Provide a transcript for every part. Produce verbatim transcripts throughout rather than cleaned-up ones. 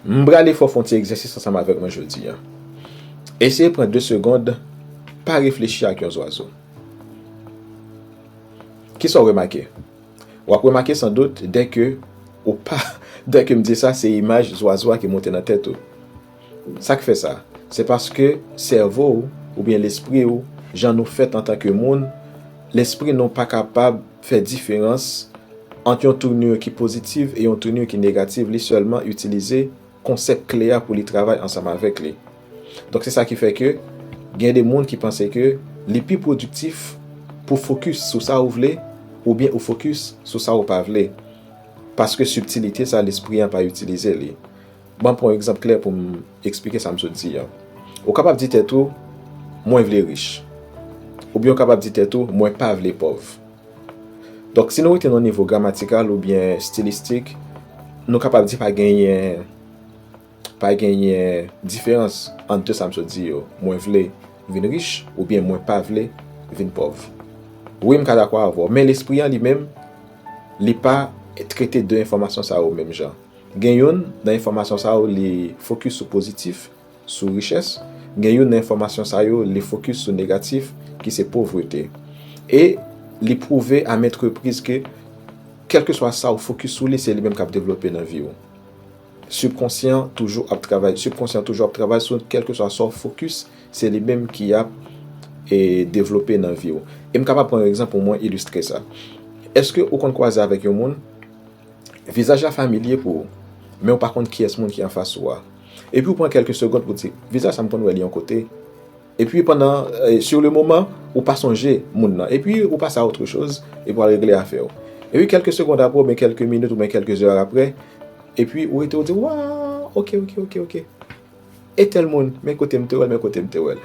M prale fè w fè yon ti egzèsis ansanm avèk mwen jodi a. Eseye pran de segonn, pa reflechi ak yon zwazo. Kisa w remake? W ap remake sandout dèke ou pa, dèke m di sa, se imaj zwazo a ki monte nan tèt ou. Sa k fè sa? Se paske sèvo w oubyen lespri w, jan nou fèt antanke moun, lespri nou pa kapab fè diferans ant yon touni ki pozitiv e yon touni ki negativ, li sèlman itilize konsèp kle a pou li travay ansanm avèk li. Donk, se sa ki fè ke gen de moun ki panse ke li pi pwodiktif pou fokis sou sa ou vle, oubyen ou fokis sou sa ou pa vle. Paske sibtilite sa, lespri an pa itilize li. Ban m pran yon egzanp klè pou m eksplike sa m sot di a. Ou kapab di tèt ou, mwen vle rich. Oubyen ou kapab di tèt ou, mwen pa vle pòv. Donk, si nou rete nan nivo gramatikal oubyen estilistik, nou kapab di pa genyen, pa genyen diferans ant de sa m sot di yo. Mwen vle vin rich oubyen mwen pa vle vin pòv. Wi, m ka dakò avè w, men lespri an li menm, li pa trete de enfòmasyon sa yo menm jan. Gen youn nan enfòmasyon sa yo, li fokis sou pozitif, sou richès. Gen youn nan enfòmasyon sa yo, li fokis sou negatif, ki se povrete. E li pwouve a maintes reprises ke, kèlkeswa sa ou fokis sou li, se li menm k ap devlope nan vi w. Sibkonsyan toujou ap travay, sibkonsyan toujou ap travay sou kèlkeswa sa ou fokis, se li menm ki ap, e, devlope nan vi w. E m kapab pran yon egzanp pou mwen ilistre sa. Èske ou konn kwaze avèk yon moun, vizaj la familye pou ou, men ou pa konn kiyès moun ki anfas ou a? Epi ou pran kèlke segonn pou di, vizaj sa m konn wè li yon kote. Epi pandan, eh, sur le moment, ou pa sonje moun nan. Epi ou pase a autre chose, epi w al regle afè w. Epi kèlke segonn apre, oubyen kèlke minit, oubyen kèlke zè apre, epi ou rete, ou di, waw, ok, ok, ok, ok. E tèl moun, men kote m te wè l, men kote m te wè l.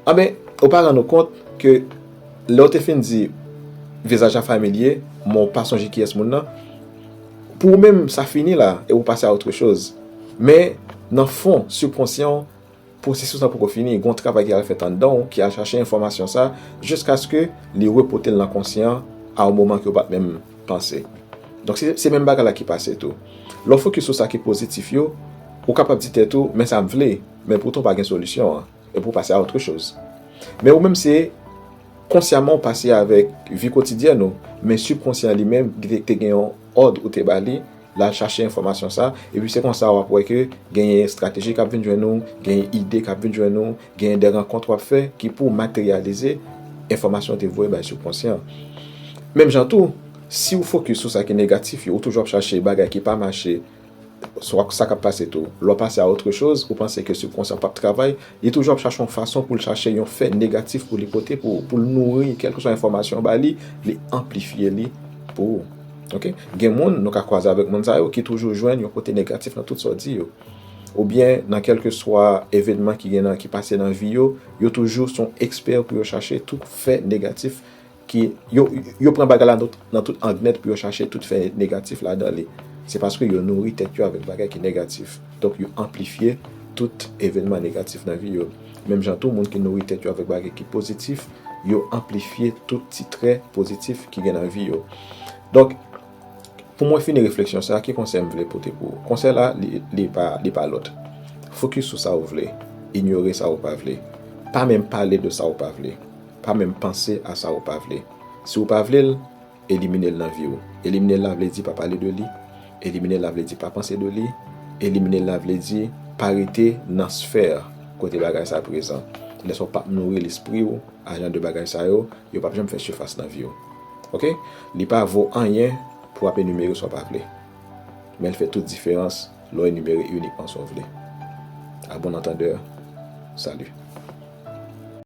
Anben, ou pa rann ou kont ke lè w te fin di vizaj la familye, men w pa sonje kiyès moun nan, pou ou menm, sa fini la, e ou pase a autre chose. Men, nan fon sibkonsyan w, pwosesis la poko fini, gen yon travay ki al fèt anndan w, ki al chache enfòmasyon sa, jiskaske li repote l nan konsyan a yon moman ke w pa t menm panse. Donk, se, se menm bagay la ki pase tou. Lè w fokis sou sa ki pozitif yo, ou kapab di tèt ou, men sa m vle, men poutan w pa gen solisyon an, epi w pase a autre chose. Men ou menm se konsyaman w pase avèk vi kotidyèn ou, men sibkonsyan li menm, li te, te gen yon òd ou te ba li, l al chache enfòmasyon sa, epi se konsa w ap wè ke genyen estrateji k ap vin jwenn ou, genyen ide k ap vin jwenn ou, genyen de rankont w ap fè ki pou materyalize enfòmasyon w te voye bay sibkonsyan. Menm jan tou, si w fokis sou sa ki negatif yo, ou toujou ap chache bagay ki pa mache, swa sa k ap pase tou. Lè w pase a autre chose, ou panse ke sibkonsyan p ap travay, li toujou ap chache yon fason pou l chache yon fè negatif pou li pote pou, pou l nouri kèlkeswa enfòmasyon ba li, li anplifye li pou ou. Ok? Gen moun, nou ka kwaze avèk moun sa yo ki toujou jwenn yon kote negatif nan tout sa w di yo. Oubyen nan kèlkeswa evènman ki gen nan, ki pase nan vi yo, yo toujou se yon ekspè pou yo chache tout fè negatif ki, yo, yo pran bagay la nan, nan tout ang nèt pou yo chache tout fè negatif ladan li. Se paske yo nouri tèt yo avèk bagay ki negatif. Donk, yo anplifye tout evènman negatif nan vi yo. Menm jan tou, moun ki nouri tèt yo avèk bagay ki pozitif, yo anplifye tout ti trè pozitif ki gen nan vi yo. Donk, pou mwen fini refleksyon sa, ki konsèy m vle pote pou ou? Konsèy la, li, li pa, li pa lòt. Fokis sou sa ou vle. Inyore sa ou pa vle. Pa menm pale de sa ou pa vle. Pa menm panse a sa ou pa vle. Si ou pa vle l, elimine l nan vi w. Elimine l la vle di pa pale de li. Elimine l la vle di pa panse de li. Elimine l la vle di pa rete nan sfè kote bagay sa prezan. Lè sa w p ap nouri lespri w a jan de bagay sa yo, yo p ap janm fè sifas nan vi w. Ok? Li pa vo anyen pou w ap enimere sa w pa vle. Men l fè tout diferans lè w enimere inikman sa w vle. A bon antandè, sali.